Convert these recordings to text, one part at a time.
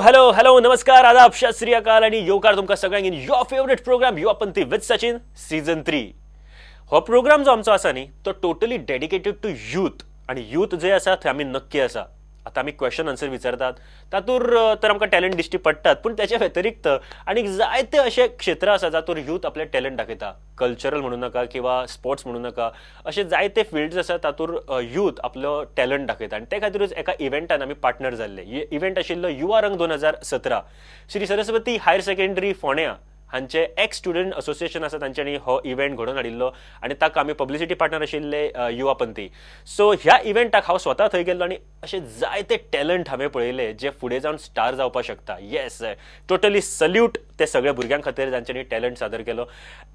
Hello hello, नमस्कार, आदाब, सत श्री अकाल आनी येवकार तुमकां सगळ्यांक in your favourite program Yuvapanthi with Sachin season 3. हो प्रोग्राम जो आमचो आसा न्ही, तो टोटली डेडिकेटेड टू यूथ आनी यूथ जे आसा थंय आमी नक्की आसा. आतां आमी क्वेश्चन आन्सर विचारतात, तातूंत तर आमकां टॅलंट दिश्टी पडटात, पूण त्याच्या व्यतिरिक्त आनीक जायते अशे क्षेत्र आसा जातूंत यूथ आपलें टॅलंट दाखयता. कल्चरल म्हणू नाका किंवा स्पोर्ट्स म्हणू नाका, अशे जायते फिल्ड्स आसा तातूंत यूथ आपलो टॅलंट दाखयता आनी ते खातीरूच एका इव्हेंटान आमी पार्टनर जाल्ले. इव्हेंट आशिल्लो युवा रंग 2017. श्री सरस्वती हायर सेकंडरी फोंड्या हांचे एक्स स्टुडंट असोसिएशन आसा, तांच्यांनी हो इव्हेंट घडोवन हाडिल्लो आनी ताका आमी पब्लिसिटी पार्टनर आशिल्ले युवा पंथी. सो ह्या इव्हेंटाक हांव स्वता थंय गेल्लो आनी अशे जायते टॅलंट हांवें पळयले जे फुडें जावन स्टार जावपाक शकता. येस, टोटली सल्यूट ते सगळे भुरग्यां खातीर जांच्यांनी टॅलंट सादर केलो.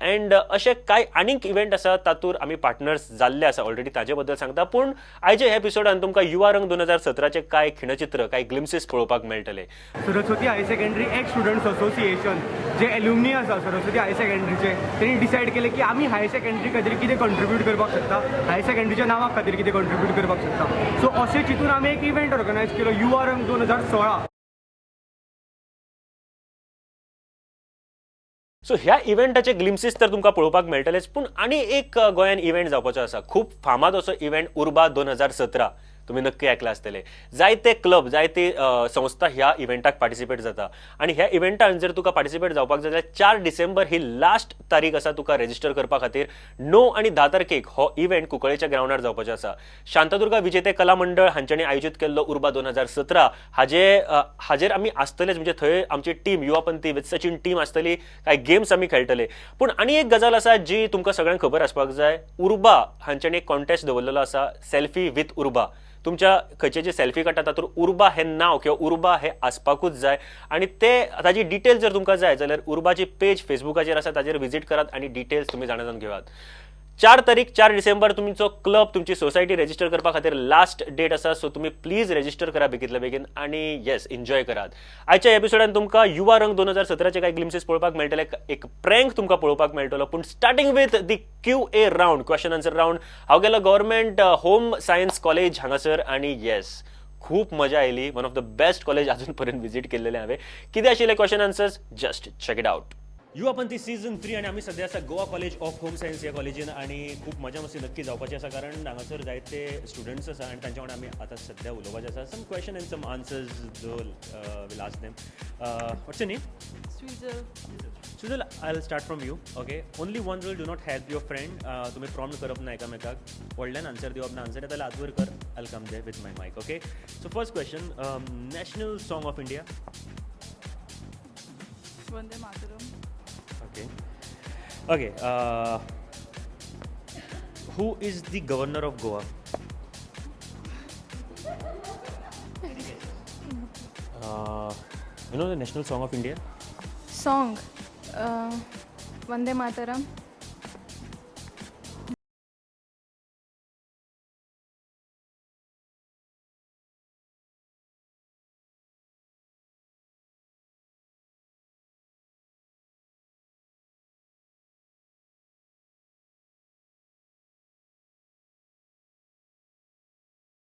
अँड अशे कांय आनीक इव्हेंट आसा तातूंत आमी पार्टनर्स जाल्ले आसा ऑलरेडी, ताजे बद्दल सांगता. पूण आयच्या ह्या एपिसोडान तुमकां युवा रंग 2017चे कांय खिणचित्र, कांय ग्लिम्सीस पळोवपाक मेळटले. Saraswati higher secondary ex students association जे एल्युमनी आसा सरस्वती हायर सेकंडरीचे, तेणी डिसायड केलें की आमी हायर सेकंडरी खातीर कितें कंट्रिब्यूट करपाक शकता, हायर सेकंडरीच्या नांवा खातीर कितें कंट्रिब्यूट करपाक शकता. सो अशें चिंतून आमी एक इव्हेंट ऑर्गनायज केलो, युवा रंग 2016. सो ह्या इव्हेंटाचे ग्लिम्सीस तर तुमकां पळोवपाक मेळटलेच, पूण आनी एक गोंयान इव्हेंट जावपाचो आसा, खूब फामाद असो इव्हेंट, उर्बा 2017. तुमी नक्की आयकला आसतले. जायते क्लब, जायते संस्था ह्या इव्हेंटाक पार्टिसिपेट जाता आनी ह्या इव्हेंटान जर तुका पार्टिसिपेट जावपाक जाय जाल्यार 4 डिसेंबर ही लास्ट तारीख आसा तुका रेजिस्टर करपा खातीर. 9 आनी 10 तारखेक हो इव्हेंट कुंकळेच्या ग्रावंडार जावपाचो आसा. शांतादुर्गा विजेते कला मंडळ हांच्यांनी आयोजीत केल्लो उर्बा 2017 हाजेर आमी आसतलेच, म्हणजे थंय आमची टीम, युवापंथी विथ सचिन टीम आसतली. कांय गेम्स आमी खेळटले. पूण आनी एक गजाल आसा जी तुमकां सगळ्यांक खबर आसपाक जाय. उर्बा हांच्यांनी एक कॉन्टेस्ट दवरलेलो आसा, सेल्फी विथ उर्बा. तुमच्या खंयचे जे सेल्फी काडटा तातूंत उर्बा हें नांव किंवा उर्बा हें आसपाकूच जाय आनी ते ताजी डिटेल्स जर तुमकां जाय जाल्यार उर्बाची पेज फेसबुकाचेर आसा, ताजेर विजीट करात आनी डिटेल्स तुमी जाणा जावन घेयात. 4 तारीख, 4 डिसेंबर तुमचो क्लब, तुमची सोसायटी रेजिस्टर करपा खातीर लास्ट डेट आसा. सो तुमी प्लीज रेजिस्टर करा बेगीतल्या बेगीन आनी येस, एन्जॉय करात. आयच्या एपिसोडान तुमकां युवा रंग 2017चे कांय ग्लिम्सीस पळोवपाक मेळटले, एक प्रँक तुमकां पळोवपाक मेळटलो, पूण starting with the Q A round, question answer round. हांव गेलो गव्हर्मेंट होम सायन्स कॉलेज हांगासर आनी येस, खूब मजा आयली. One of the best college अजून पर्यंत विजीट केल्लेले हांवें. कितें आशिल्ले question answers, just check it out. Yuvapanthi season 3 आनी आमी सद्या आसा Goa college of home science ह्या कॉलेजीन आनी खूब मजा मस्ती नक्की जावपाची आसा, कारण हांगासर जायते स्टुडंट्स आसा आनी तांच्या वांगडा आमी आतां सद्या उलोवपाचें आसा. Some question and some answers though we'll ask them. What's your name? Sujal. Sujal, I'll start from you. Okay. Only one rule: do not help your friend. तुम्ही प्रॉम्प्ट करप ना एकामेकाक, व्हडल्यान आन्सर दिवप ना. आन्सर येता जाल्यार हात वयर कर. I'll come there with my mic. Okay. So first question, national song of India. Vande Mataram. Okay. Okay. Who is the governor of Goa? You know the national song of India? Song. Vande Mataram.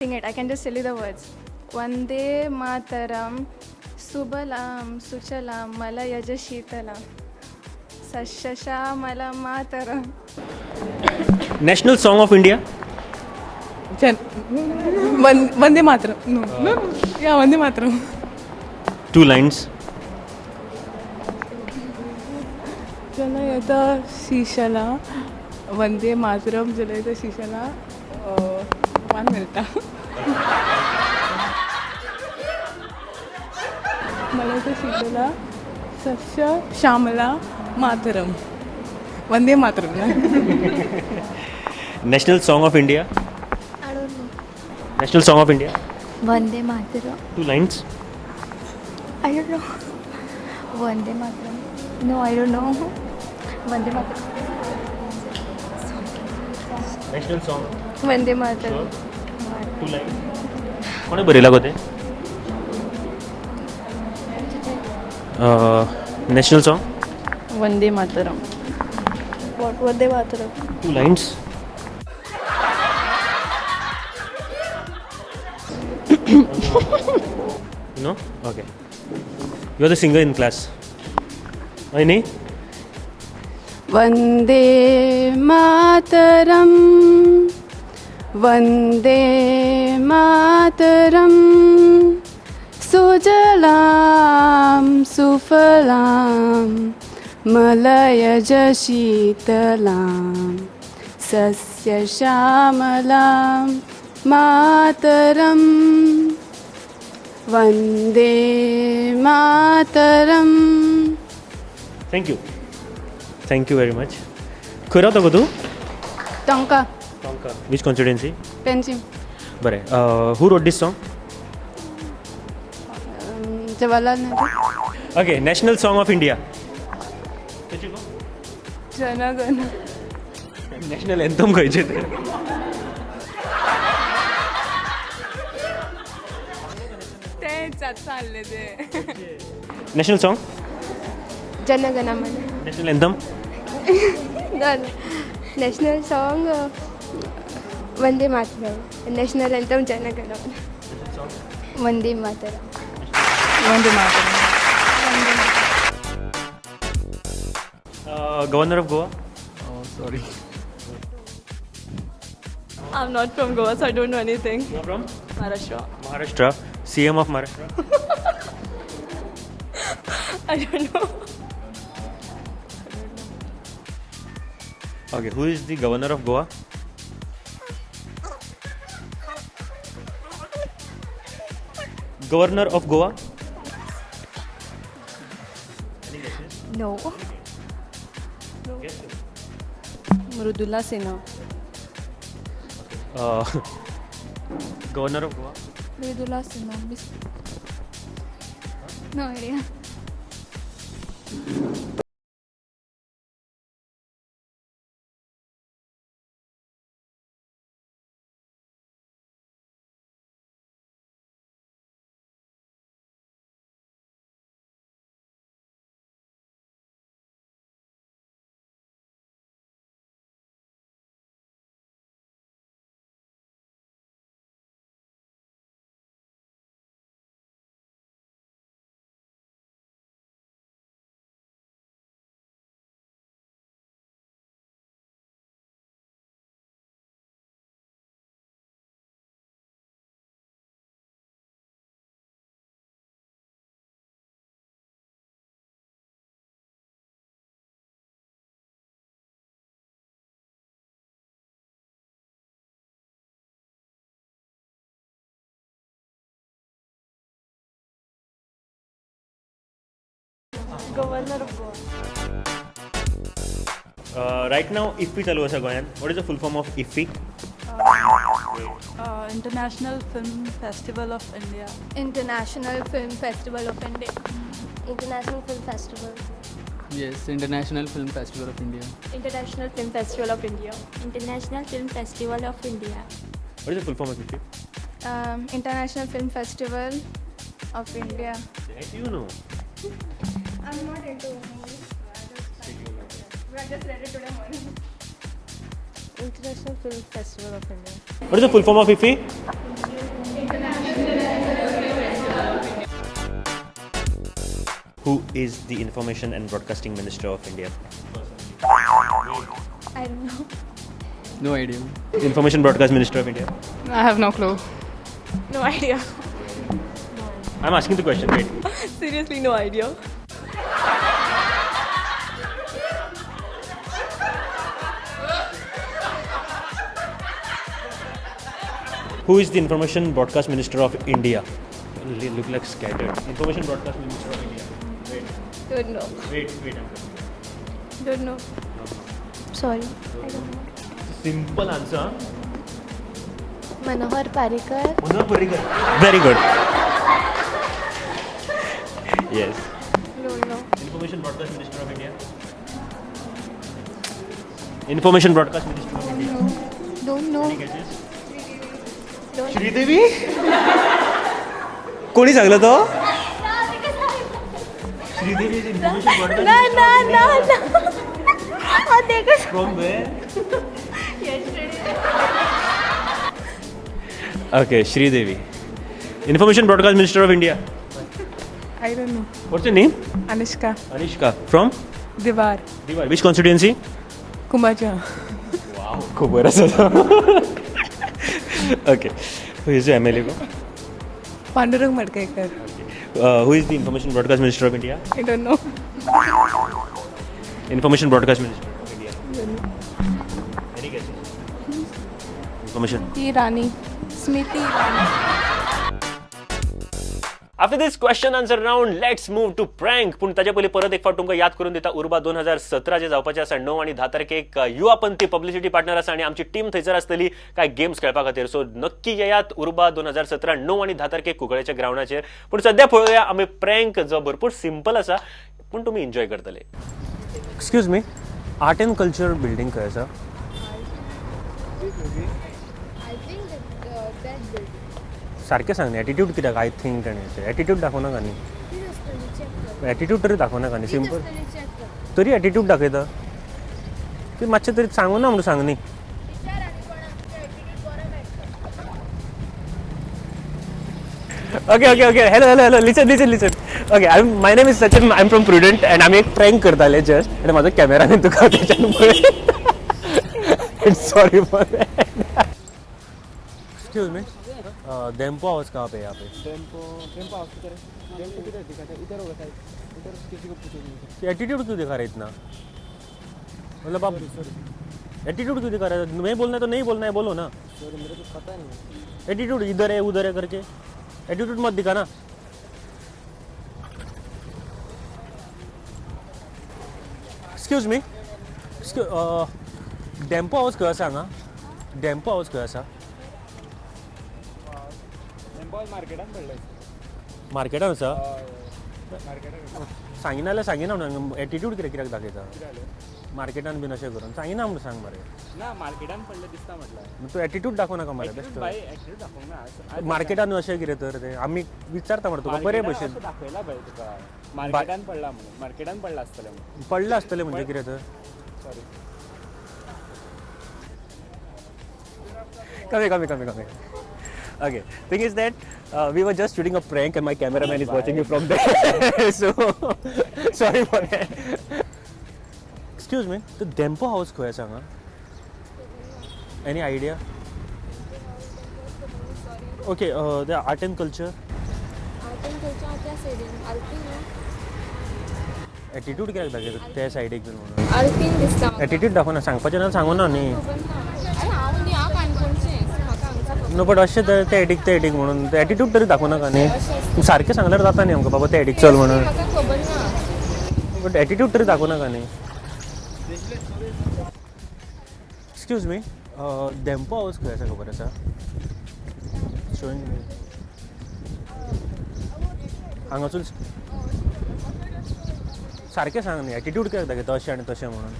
Sing it. I can just tell you the words. Vande Mataram Subalam Suchalam Malayaja Shitalam Sashashamala Mataram. National song of India? Vande Mataram. No, yeah, Vande Mataram. Two lines. Janayata Shishala Vande Mataram Janayata Shishala. One minute. Malayata Shitala Sasya Shyamala Mataram Vande Mataram. National song of India? I don't know. National song of India? Vande Mataram. Two lines. I don't know. Vande Mataram. No, I don't know. Vande Mataram. National song. Vande Mataram. Two lines. कोणें बरयला गो तें national song? Vande Mataram. What Vande Mataram? Two lines. No? Okay. You are the singer in class. हय न्ही? वंदे मातरम, वंदे मातरम, सुजलां सुफलां मलयज शीतलां सस्यश्यामलां मातरम, Vande Mataram. Thank you, thank you very much. खंय रावता गो तूं? Tonka. Tonka. Which constituency? Panjim. बरें. Who wrote this song? Jawaharlal Nehru. Okay, national song of India. Jana Gana. National anthem खंयचें तें? तेंच आतां सांगलें तें. National song? Jana Gana Mana. National anthem? National song Vande Mataram, national anthem Jana Gana Mana. Vande Mataram. Vande Mataram. Governor of Goa? Sorry. I'm not from Goa, so I don't know anything. You are from? Maharashtra. Maharashtra. CM of Maharashtra? I don't know. Okay, who is the governor of Goa? Governor of Goa? No. Mridula Sinha. Governor of Goa? Mridula Sinha. No idea. Governor of Goa. Right now IFFI चालू आसा गोंयांत. What is the full form of IFFI? International Film Festival of India. International Film Festival of India. International Film Festival. Yes, International Film Festival of India. International Film Festival of India. International Film Festival of India. What is the full form of IFFI? International Film Festival of India. That you know. I'm not into movies. I just read it today morning. International Film Festival of India. What is the full form of IFFI? Who is the Information and Broadcasting Minister of India? I don't know. No idea. Information Broadcast Minister of India. I have no clue. No idea. I'm asking the question. Wait. Seriously, no idea. Who is the Information Broadcast Minister of India? Look like scattered. Information Broadcast Minister of India. Wait. Don't know. Wait, wait. I'm coming. Don't know. Sorry, I don't know. Simple answer. Huh? Manohar Parrikar. Manohar Parrikar. Very good. Yes. Don't know. Information Broadcast Minister of India. Information Broadcast Minister of India. Don't know. Any guesses? Sridevi. कोणी सांगलं तो? Sridevi is Information Broadcast. ना ना ना ना. From where? Okay, Sridevi. Information Broadcast Minister of India. I don't know. What's your name? Anushka. Anishka from Diwar. Diwar. Which constituency? Kumbaja. खबर आसा. Okay, who is MLA? Pandurang Madkaikar. Who is the information broadcast minister of India? I don't know. Information broadcast minister of India. Any guesses? Information. Irani. Smriti Irani. After this question answer round, let's move to prank. पूण ताच्या पयलीं परत एक फावट तुमकां याद करून दिता, उर्बा 2017 जे जावपाचें आसा 9 आनी 10 तारखेक. युवा पंथी पब्लिसिटी पार्टनर आसा आनी आमची टीम थंयसर आसतली काय गेम्स खेळपा खातीर. सो नक्की येयात उर्बा 2017, 9 आनी 10 तारखेक कुंकळेच्या ग्रावंडाचेर. पूण सद्या पळोवया आमी प्रँक, जो भरपूर सिंपल आसा पूण तुमी एन्जॉय करतले. Excuse me, art and culture building खंय आसा? I think that building. सारकें सांग न्ही. एटिट्यूड कित्याक? I think आनी एटिट्यूड दाखोवं नाका न्ही. एटिट्यूड तरी दाखोवं नाका न्ही. सिंपल तरी एटिट्यूड दाखयता ती. मातशें तरी सांगू ना म्हणून सांग न्ही. Okay. Hello, hello, hello. Listen, listen, listen. Okay, my name is Sachin. I'm from Prudent and आमी एक prank करताले जस्ट आनी म्हाजो कॅमेराने तुका तेच्यान पळय. Sorry for that. Excuse me. Dempo house कहाँ पे है यहाँ पे? टेम्पो, टेम्पो हाउस किधर है? टेम्पो किधर दिखा था? इधर होगा शायद. इधर किसी को पूछो नहीं. एटीट्यूड क्यों दिखा रहे इतना? मतलब आप एटीट्यूड क्यों दिखा रहे हो? नहीं बोलना है तो नहीं बोलना है, बोलो ना. सॉरी, मेरे को पता नहीं है. एटीट्यूड इधर है, उधर है करके एटीट्यूड मत दिखा ना. एक्सक्यूज मी, डेम्पो हाऊस खंय आसा हांगा? डेम्पो हाऊस खंय आसा? टेम्पो हाऊस मार्केटान पडलें. मार्केटान आसा? मार्केटान. सांगिना जाल्यार सांगिना म्हणून. एटीट्यूड कित्याक कित्याक दाखयता मार्केटान बीन अशें करून? सांगिना म्हणून सांग मरे. ना, मार्केटान पडलें दिसता म्हटल्यार. तूं एटीट्यूड दाखोवं नाका मरे बेश्टो. बाय, एटीट्यूड दाखोवंक ना. मार्केटान अशें कितें तर तें आमी विचारता मरे तुका बरे भशेन. दाखयला बाय तुका मार्केटान पडला म्हणून. मार्केटान पडला आसतलें म्हणून. पडलां आसतलें म्हणजे कितें तर? Sorry. Come here, come here, come here, come here. Okay, thing is that we were just shooting a prank and my cameraman is watching you from there. So, sorry for that. Excuse me, the Dempo house खंय आसा हांगा? Any idea? Okay, the art and culture. Art and culture त्या सायडीन, आल्तीन न्हू. Attitude कित्याक दाखयता त्या सायडीक बीन म्हणून? आल्तीन दिसता म्हाका. एटीट्यूड दाखोवना. सांगपाचें ना सांगू ना न्ही. खबर ना. अरे, हांव न्ही, हांव काणकोणचें, म्हाका हांगचा खबर. नो, बट अशें तर ते एडीक, ते एडीक म्हणून एटीट्यूड तरी दाखोवं नाका न्ही. सारकें सांगल्यार जाता न्ही आमकां, बाबा ते एडीक चल म्हणून. म्हाका खबर ना. बट एटीट्यूड तरी दाखोवं नाका न्ही. एक्सक्यूज मी, धेंपो हाऊस खंय आसा खबर आसा? शोइंग मी हांगासून. सारकें सांग न्ही. एटीट्यूड कित्याक दाखयता अशें आनी तशें म्हणून?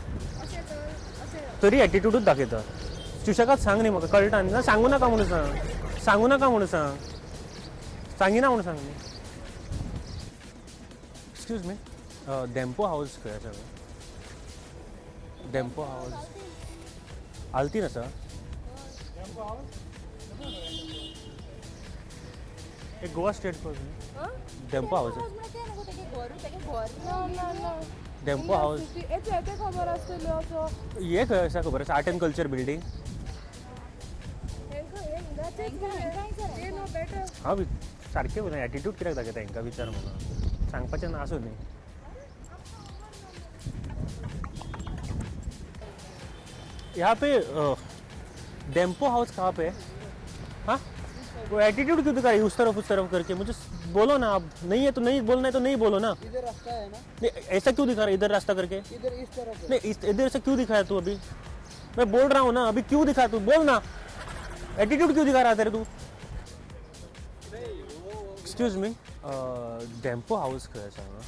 तरी एटीट्यूडूच दाखयता. सुशेगाद सांग न्ही, म्हाका कळटा न्ही. ना, सांगू नाका म्हणून सांग. सांगू नाका म्हणून सांग. सांगिना म्हणून सांग न्ही. एक्सक्यूज मी, धेंपो हाऊस खंय आसा? धेंपो हाऊस आल्तीन आसा. एक गोवा स्टेट न्ही धेंपो हाऊस? धेंपो हाऊस. खबर आसतल्यो असो. हे खंय आसा खबर आसा? Art and culture building. हांव सारकें उलय. एटीट्यूड कित्याक दाखयता हांकां विचार म्हणून. सांगपाचें ना, आसूं न्ही. यहाँ पे डेम्पो हाउस कहाँ पे है? हाँ, वो एटीट्यूड क्यों दिखा रही है उस तरफ, उस तरफ करके? मुझे बोलो ना आप. नहीं है तो नहीं बोलना है तो नहीं बोलो ना. इधर रास्ता है ना. नहीं, ऐसा क्यों दिखा रहा है इधर रास्ता करके? इधर, इस तरफ. नहीं, इस इधर से क्यों दिखाया तू अभी? मैं बोल रहा हूँ ना अभी. क्यों दिखा तू? बोल ना. एटीट्यूड क्यों दिखा रहा तेरे तू? एक्सक्यूज मी, डेम्पो हाऊस खंय आसा हांगा?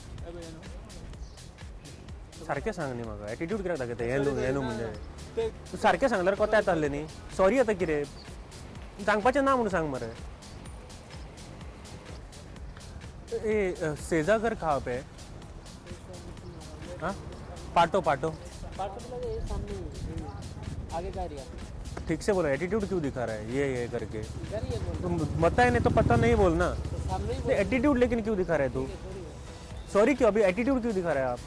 सारकें सांग न्ही म्हाका. एटीट्यूड कित्याक दाखयता? हें न्हू, हें न्हू म्हणजे तूं सारकें सांगल्यार कोता येता आहलें न्ही. सॉरी, आतां कितें सांगपाचें ना म्हणून सांग मरे. ए, सेजागर कहाँ पे है? हाँ, पाटो, पाटो. आगे का एरिया. ठीक से बोलो. एटीट्यूड क्यों दिखा रहा है ये ये करके? इधर ही है. तुम बताए नहीं तो पता नहीं बोलना. सामने. एटीट्यूड लेकिन क्यों दिखा रहा है तू? सॉरी क्यों? अभी एटीट्यूड क्यों दिखा रहे हैं आप?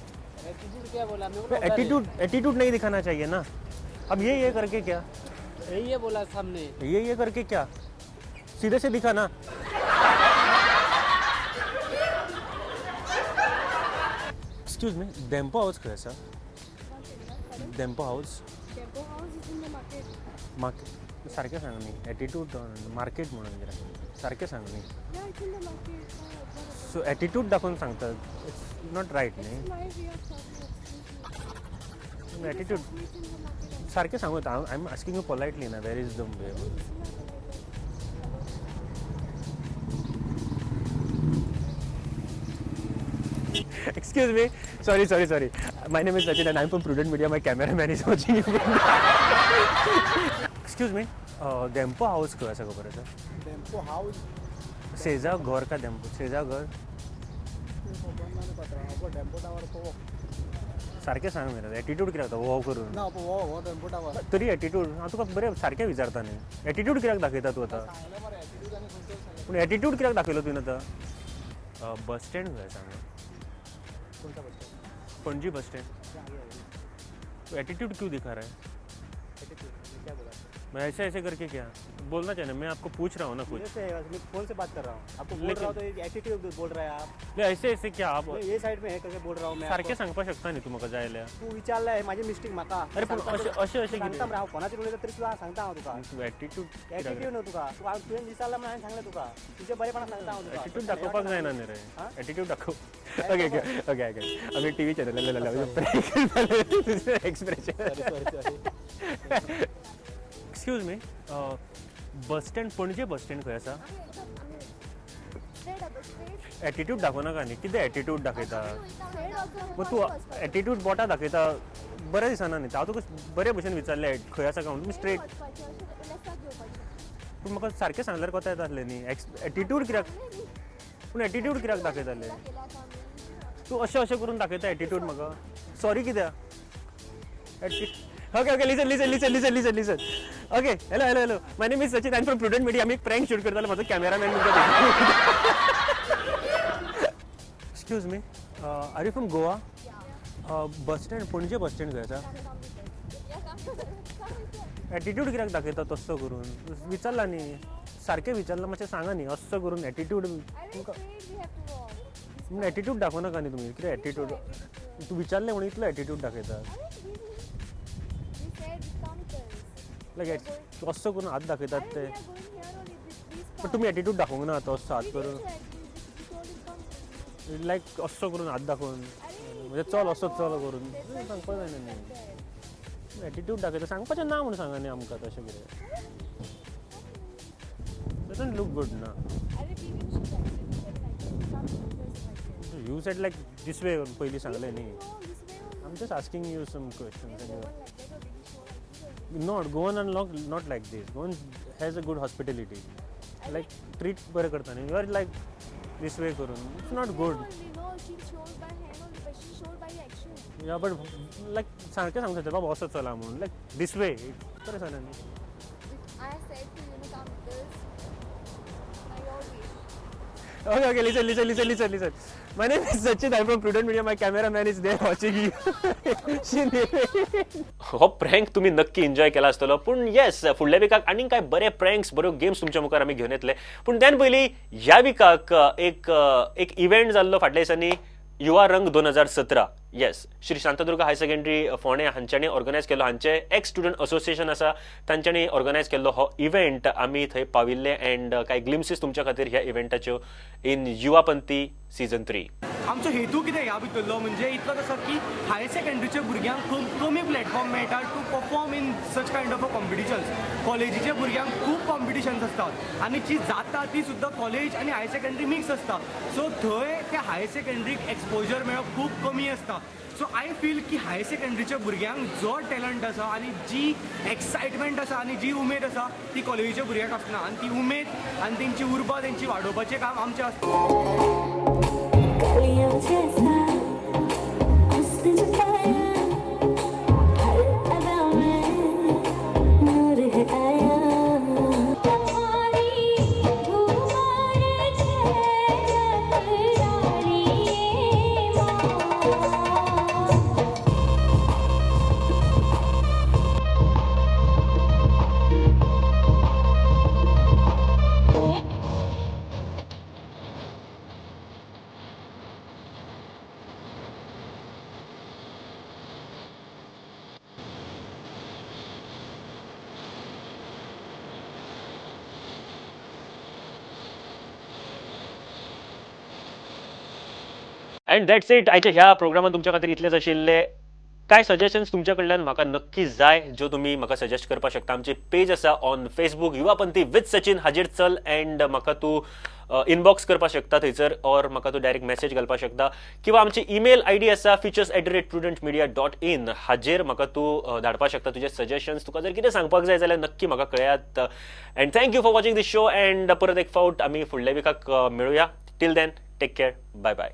एटीट्यूड क्या बोला मेरे को? एटीट्यूड, एटीट्यूड नहीं दिखाना चाहिए ना। अब ये करके क्या? यही है बोला सामने। ये करके क्या? सीधे से दिखा ना। एक्सक्यूज मी, डेम्पो हाऊस खंय आसा? Dempo house. मार्केट सारकें सांग न्ही, एटीट्यूड मार्केट म्हणून कितें सारकें सांग न्ही। सो एटीट्यूड दाखोवन सांगता, it's not right न्ही। एटीट्यूड सारकें सांगू, I am asking you politely ना, where is the way? Excuse me. Sorry, sorry, sorry. My name is Sachin and I'm from Prudent Media. My cameraman is watching you. Excuse me. Dempo house खंय आसा खबर आसा? Tempo house? सेजा घर का डेम्पो, सेजा घर। Tempo tower पो। सारकें सांग मरे, एटीट्यूड कित्याक हो करून? ना हो हो टेम्पो टावर। तरी एटीट्यूड हांव तुका बरें सारकें विचारता न्ही, एटीट्यूड कित्याक दाखयता तूं आतां? पूण एटीट्यूड कित्याक दाखयलो तुवें आतां? बस स्टँड खंय आसा हांगा? Panaji bus stand. एटीट्यूड क्यों दिखा रहा है? मैं ऐसे ऐसे करके क्या बोलना चाहिए? मैं आपको पूछ रहा हूँ ना कुछ। मैं फोन से बात कर रहा हूँ आपको, बोल लेकिन- रहा हूँ तो एटीट्यूड बोल रहा है आप। नाही, ऐसे ऐसे क्या आप? नाही, हे साईड में हे कसे बोल रहा हूँ मैं। सारकें सांगपाक शकता न्ही तूं म्हाका जाय जाल्यार। तू विचारलंय माझी मिस्टेक म्हाका। अरे पण अशें अशें अशें सांगता कितें? मरे, हांव कोणाचेर उलयता तरी सुद्दां सांगता हांव तुका। एटीट्यूड? एटीट्यूड न्हू तुका, तूं हांव तुवें विचारला म्हणून हांवें सांगलें तुका, तुजे बरेपणान सांगता हांव तुका। एटीट्यूड दाखोवपाक जायना न्ही रे। हा? एटीट्यूड दाखोव। ओके ओके ओके ओके, आमी TV channel expression. Excuse me, bus stand, Panaji bus stand खंय आसा? एटीट्यूड दाखोवनाका न्ही, कितें एटीट्यूड दाखयता? मग तूं एटीट्यूड बोटां दाखयता, बरें दिसना न्ही। हांव तुका बरे भशेन विचारलें खंय आसा काय म्हणून, तुमी स्ट्रेट। पूण म्हाका सारकें सांगल्यार कोता येता आसलें न्ही। एक्स एटीट्यूड कित्याक पूण एटीट्यूड कित्याक दाखयताले तूं? अशें अशें करून दाखयता एटीट्यूड म्हाका। सॉरी कित्याक? Okay okay, listen, listen, listen, listen, listen, listen. Okay, hello, hello, hello, my name is Sachin, I from Prudent Media. आमी एक प्रँक शूट करताले, म्हाजो कॅमेरामॅन तुमकां। Excuse me, are you from Goa? Bus stand, Panaji bus stand खंय आसा? Attitude कित्याक दाखयता तस्सो करून? विचारला न्ही, सारकें विचारलां, मातशें सांगा न्ही। असो करून एटीट्यूड तुमकां, पूण एटीट्यूड दाखोवनाका न्ही तुमी। कितें एटीट्यूड? तूं विचारलें म्हणून इतलो एटीट्यूड दाखयता? लायक असो करून हात दाखयतात ते, पण तुमी एटीट्यूड दाखोवंक ना आतां। असो हात करून, लायक असो करून हात दाखोवन, म्हणजे चल असो चल करून सांगपाक जायना न्ही। एटीट्यूड दाखयता, सांगपाचें ना म्हणून सांगा न्ही आमकां। तशें कितें doesn't look good ना। You said like this way, पयलीं सांगलें न्ही। I'm just asking you some questions. Not Goan and not like this. Goan has a good hospitality. Like treat बरें करता न्ही। You are like this way करून, it's not good. Yeah, but like सारकें सांगू शकता बाबा असो चला म्हणून, लायक this way बरें सांगता न्ही। I said to you, come this by your wish. Okay, okay, listen, listen, listen, listen, listen. My name is Sachin. I'm from Prudent Media. My cameraman is there watching you. She knew. हो prank तुम्ही नक्की enjoy केला आसतलो। पूण येस, फुडल्या विकाक आनीक काय बरे प्रँक्स, बऱ्यो गेम्स तुमच्या मुखार आमी घेवन येतले। पूण त्यान पयलीं ह्या विकाक एक एक इव्हेंट जाल्लो फाटल्या दिसांनी, युवा रंग 2017। Yes, Shri Shantadurga higher secondary फोंडें हांच्यांनी ऑर्गनायज केल्लो, हांचे एक्स स्टुडंट असोसिएशन आसा तांच्यांनी ऑर्गनायज केल्लो हो इव्हेंट। आमी थंय पाविल्ले अँड कांय ग्लिम्सीस तुमच्या खातीर ह्या इव्हेंटाच्यो इन युवा पंथी सीझन 3। आमचो हेतू कितें ह्या भितरलो म्हणजे इतलोच आसा की हायर सेकंडरीच्या भुरग्यांक खूब कमी प्लॅटफॉर्म मेळटा to perform in such kind of a competitions. कॉलेजीच्या भुरग्यांक खूब कॉम्पिटिशन्स आसतात आनी जी जाता ती सुद्दां कॉलेज आनी हायर सेकंडरी मिक्स आसता, सो थंय त्या हायर सेकंडरीक एक्सपोजर मेळप खूब कमी आसता। सो I feel की हायर सेकंडरीच्या भुरग्यांक जो टॅलंट आसा आनी जी एक्सायटमेंट आसा आनी जी उमेद आसा ती कॉलेजीच्या भुरग्यांक आसना, आनी ती उमेद आनी तेंची उर्बा तेंची वाडोवपाचें काम आमचें आसता। कलियों जैसा हुस्न छुपाया, हर अदा में नूर है आया। तुम्हारी घूमर झलक डाली। And that's it. आयच्या ह्या प्रोग्रामान तुमच्या खातीर इतलेंच आशिल्लें. कांय सजेशन्स तुमच्या कडल्यान म्हाका नक्की जाय, ज्यो तुमी म्हाका सजेस्ट करपाक शकता. आमची पेज आसा ऑन फेसबूक, युवापंथी विथ सचिन, हाजेर चल अँड म्हाका तूं इनबॉक्स करपाक शकता थंयसर, ऑर म्हाका तूं डायरेक्ट मॅसेज घालपाक शकता, किंवा आमची ईमेल आयडी आसा features@prudentmedia.in, हाजेर म्हाका तूं धाडपाक शकता तुजे सजेशन्स. तुका जर कितें सांगपाक जाय जाल्यार नक्की म्हाका कळयात. And thank you for watching this show, and परत एक फावट आमी फुडल्या विकाक मेळुया. Till then, take care, bye bye.